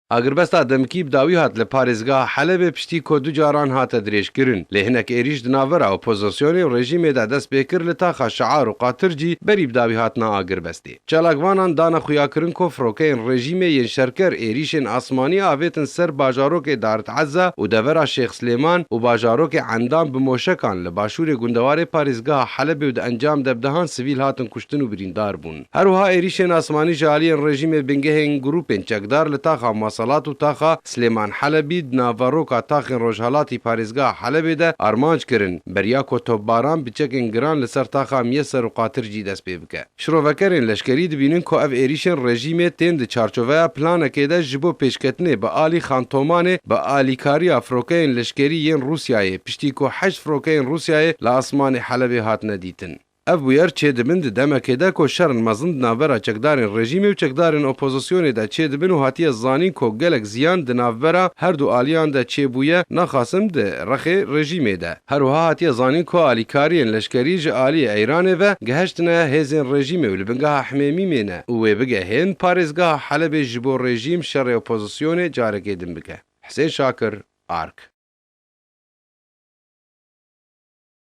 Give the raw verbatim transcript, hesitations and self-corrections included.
Agirbesta demkî bi dawî hat li parêzgeha Helebê piştî ku du caran hate dirêjkirin. Lê hinek êrîş di navbera opozisyonê û rejîmê de dest pê kir li taxa Şiar û Qatircî berî bi dawî hatina agirbestê. Çalakvanan dane xuyakirin ku firokeyên rejîmê yên şerker êrîşên asmanî avêtin ser bajarokê Darit Ezza û devera Şêx Silêman û bajarokê Endan bi moşekan li başûrê gundewarê parêzgeha Helebê û di encam de bi dehan sivîl hatin kuştin û birîndar bûn. Her wiha êrîşên asmanî ji aliyên rejîmê bingehên grûpên çekdar li taxa Masalat û taxa Silêman Helebî di naveroka taxên rojhelatî parêzgeha Helebê de armanc kirin, beriya ku topbaran bi çekên giran li ser taxa Miyeser û Qatircî dest pê bike. Şirovekerên leşkerî dibînin ku ev êrîşên rejîmê tên di çarçoveya planekê de ji bo pêşketinê bi alî Xan Tomanê bi alîkariya firokeyên leşkerî yên Rûsyayê, piştî ku heşt firokeyên Rûsyayê li asmanê Helebê hatine dîtin. Ev bûyer çêdibin di demekê de ku şerên mezin di navbera çekdarên rejîmê û çekdarên opozisyonê de çêdibin û hatiye zanîn ku gelek ziyan di navbera her du aliyan de çêbûye, naxasim di rexê rejîmê de. Her wiha hatiye zanîn ku alîkariyên leşkerî ji aliyê Îranê ve gihiştine hêzên rejîmê û li bingeha Himêmîmê ne û wê bigehên parêzgeha Helebê ji bo rejîm şerê opozisyonê carekê din bike. Hisên Şakir, Ark.